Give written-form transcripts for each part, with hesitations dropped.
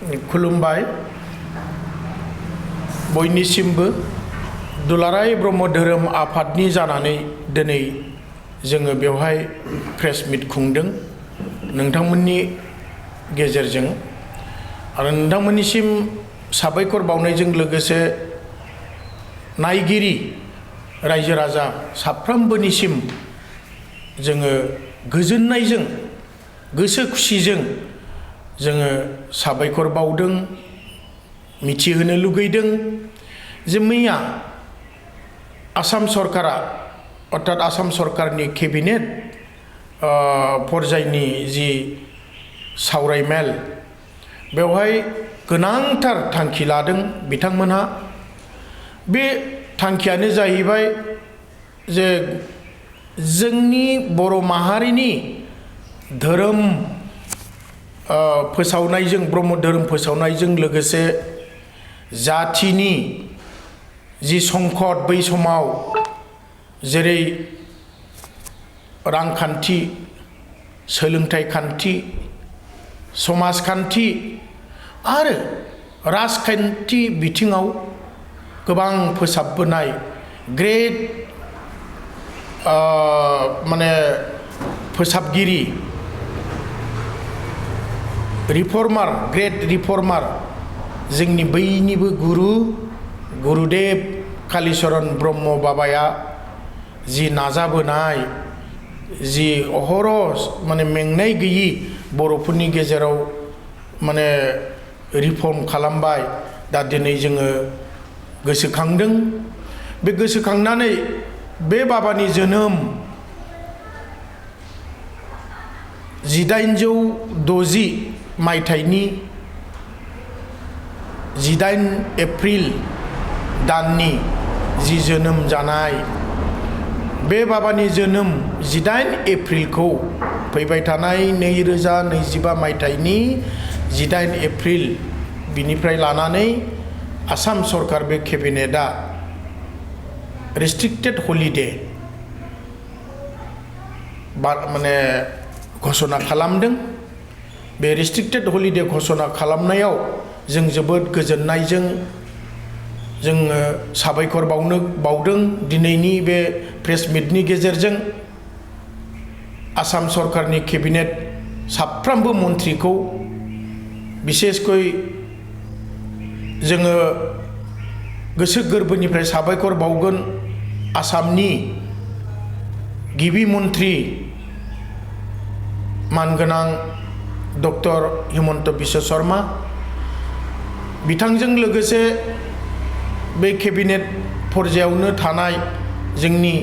खुलुमबाय बयनिसिमबो दुलाराय ब्रह्म धोरोम आफादनि जानानै दिनै जोङो बेवहाय प्रेस मिट खुंदों नोंथांमोननि गेजेरजों आरो नोंथांमोननिसिम साबायखर बावनायजों लोगोसे नायगिरि रायजो राजा साफ्रोमबोनिसिम जोङो गोजोननायजों गोसो खुसिजों जोङो साबायखर बावदों मिथिहोनो लुगैदों जे मैया आसाम सरकारा अर्थात आसाम सरकारनि केबिनेट पर्यायनि जि सावरायमेल बेवहाय गोनांथार थांखि लादों बिथांमोनहा बे थांखियानो जाहैबाय जे जोंनि बर' माहारिनि धोरोम फोसावनायजों ब्रह्म धोरोम फोसावनायजों लोगोसे जाथिनि जि संकट बै समाव जेरै रांखान्थि सोलोंथाइ खान्थि समाजखान्थि आरो राजखान्थि बिथिङाव गोबां फोसाबबोनाय ग्रेट माने फोसाबगिरि रिफर्मार ग्रेट रिफर्मार जोंनि बैनिबो गुरुदेव कालीचरण ब्रह्म बाबाया जि नाजाबोनाय जि अहरह माने मेंनाय गैयि बर'फोरनि गेजेराव माने रिफर्म खालामबाय दा दिनै जोङो गोसोखांदों बे गोसोखांनानै बे बाबानि जोनोम 1860 मायथाइनि 18 एप्रिल दाननि जि जोनोम जानाय बे बाबानि जोनोम 18 एप्रिलखौ फैबाय थानाय 2025 मायथाइनि 18 एप्रिल बिनिफ्राय लानानै आसाम सरकार बे केबिनेटआ रेस्ट्रिक्टेड हलिडे माने घोषणा खालामदों बे रेस्ट्रिक्टेड हलिडे घोषणा खालामनायाव जों जोबोद गोजोननायजों जोङो साबायखर बावदों दिनैनि बे प्रेस मिटनि गेजेरजों आसाम सरकारनि केबिनेट साफ्रोमबो मन्थ्रिखौ बिसेसकै जोङो गोसो गोरबोनिफ्राय साबायखर बावगोन आसामनि गिबि मन्थ्रि मानगोनां डक्टर हिमन्त बिश्व शर्मा बिथांजों लोगोसे बे केबिनेट पर्यायावनो थानाय जोंनि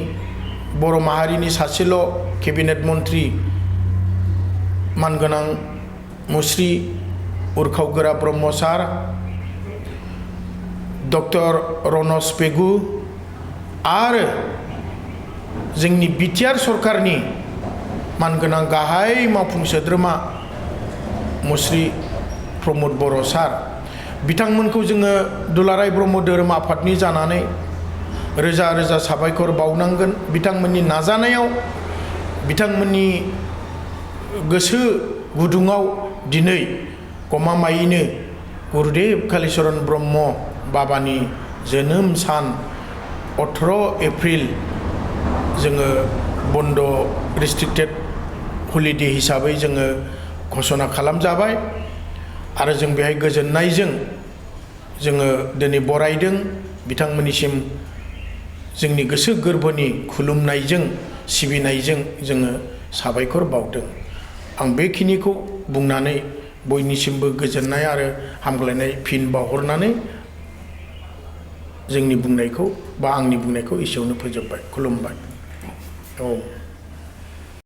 बर' माहारिनि सासेल' केबिनेट मन्थ्रि मानगोनां मुस्रि उरखावगोरा ब्रह्म सार डक्टर रनज पेगु आरो जोंनि बिटिआर सरकारनि मानगोनां गाहाय मावफुं सोद्रोमा मुस्रि प्रमद बर' सार बिथांमोनखौ जोङो दुलाराय ब्रह्म धोरोम आफादनि जानानै रोजा रोजा साबायखर बावनांगोन बिथांमोननि नाजानायाव बिथांमोननि गोसो गुदुङाव दिनै गमामायैनो गुरुदेव कालीचरण ब्रह्म बाबानि जोनोम सान 18 एप्रिल जोङो बन्द रेस्ट्रिक्टेड हलिडे हिसाबै जोङो घोषणा खालामजाबाय आरो जों बेहाय गोजोननायजों जोङो दिनै बरायदों बिथांमोननिसिम जोंनि गोसो गोरबोनि खुलुमनायजों सिबिनायजों जोङो साबायखर बावदों आं बेखिनिखौ बुंनानै बयनिसिमबो गोजोननाय आरो हामग्लायनाय फिन बावहरनानै जोंनि बुंनायखौ बा आंनि बुंनायखौ एसेयावनो फोजोबबाय खुलुमबाय।